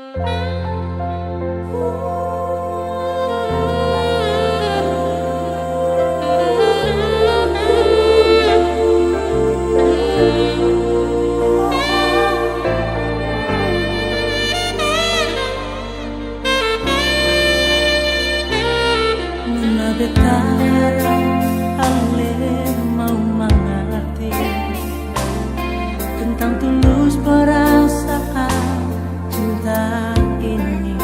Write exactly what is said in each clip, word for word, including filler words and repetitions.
Nona beta harap ale mau mangarti tentang tulus perasaan cinta ini.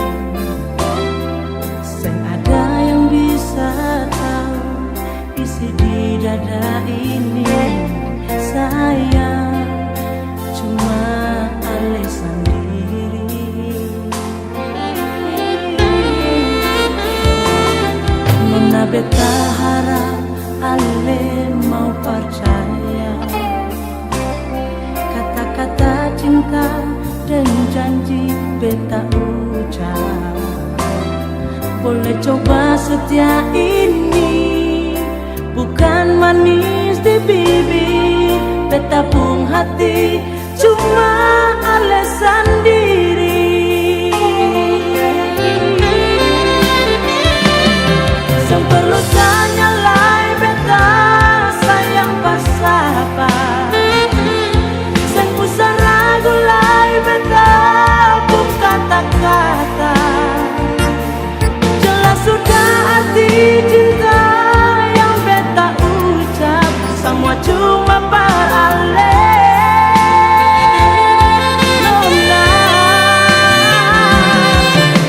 Seng ada yang bisa tau isi di dada ini, sayang, cuma ale sandiri. Nona beta harap ale mau parcaya kata-kata cinta deng janji beta ucap. Boleh coba setia ini, bukan manis di bibir. Beta pung hati cuma ale sandiri. Seng perlu tanya lai beta sayang pa sapa. Seng usah ragu lai beta pung kata-kata. Jelas sudah arti cinta yang beta ucap, samua cuma par ale. Nona,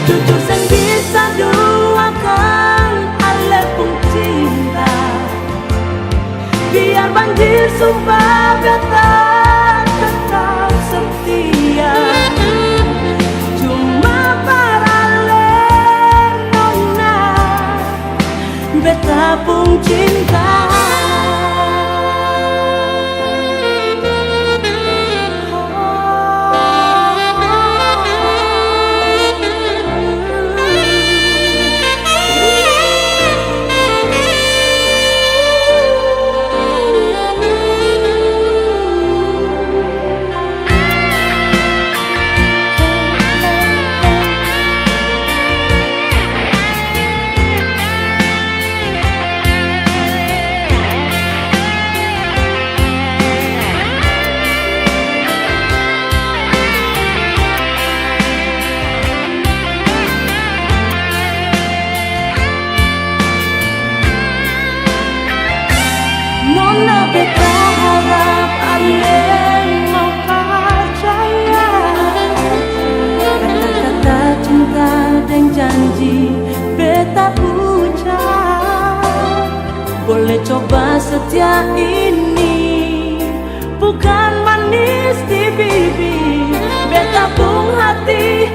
jujur seng bisa duakan ale pung cinta. Biar banjir sumpah beta tetap setia. Cuma par ale nona, beta pung cinta. Nona beta harap ale mau parcaya kata-kata cinta deng janji beta ucap. Boleh coba setia ini, bukan manis di bibir. Beta pung hati